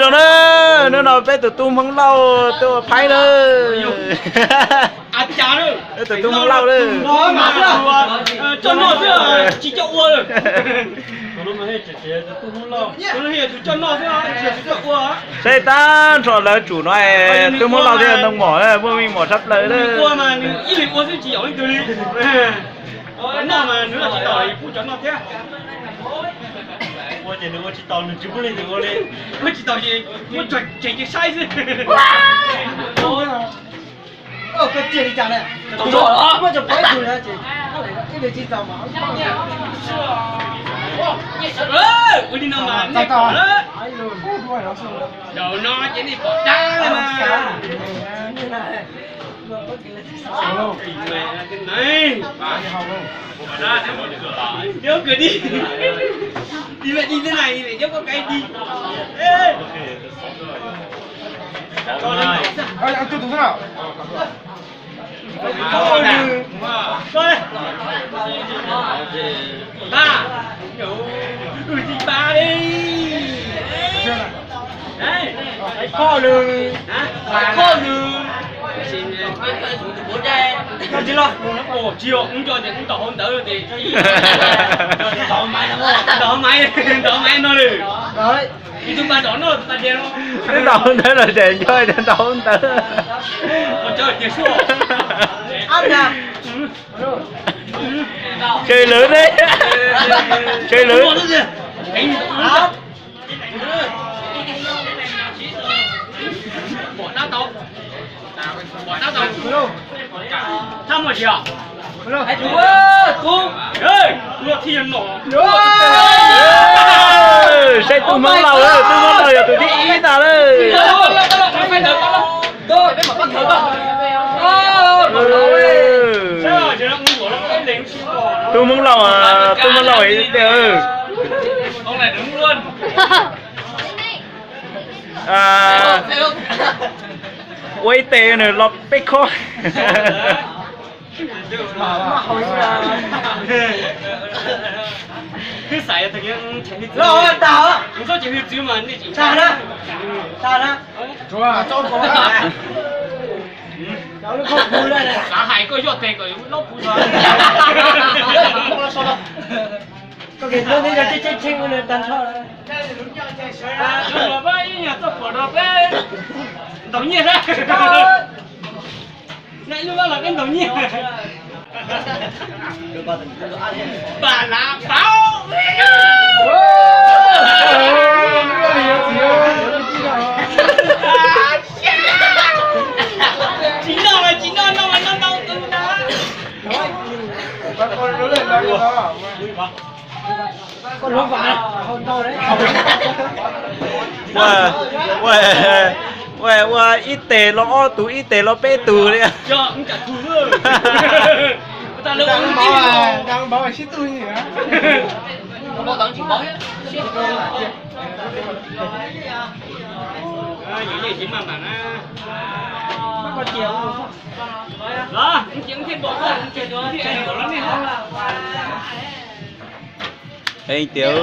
Zoo na, hnub no peb tus tub Hmoob Lauj tuaj ua phaib na. Peb tus tub Hmoob Lauj na. Saib tag nrho lawv tsum no, tub Hmoob Lauj thiab ntoo mom, muaj me mom tshaj plaws na. Koj cia li cas ne? Muaj cov pov ib tug na ces ib leeg tsis txaus mas. Ua li no mas nej pom lawm. Zaum no ces nej pom dab lawm mas. Nyob kawg dig, dig li dig tej na, nyob koj kav dig. Tsis los, tsis, wb nco ces wb ntaus hauv ntawd ces, ntaus hauv maiv, ntaus hauv maiv no lawm. Ib tug npa dov no, tus npa diav no. Ntaus hauv ntawd los ces nco tias ntaus hauv ntawd. Tseg lawv ne, tseg lawv. Saib tub Hmoob Lauj, tub Hmoob Lauj yog tus thib ib ntag lawm. Tub Hmoob Lauj, tub Hmoob Lauj ib tiag. Ua ib tes nws los peb khob. Tag na, tag na. Xav hais koj yog tes kom lub pus. Koj kev hlub twb yog tseeb tseeb tseeb ua tag nrho. Ib nyuag txoj phuam no peb ntaus nyiaj na. Naj lub los peb ntaus nyiaj. Pam lav paub. Tsis noj los tsis noj, noj mas noj ntau tus ntag. Ua, ua, ua ib tes los ob tug, ib tes los peb tug li. Heev tiag.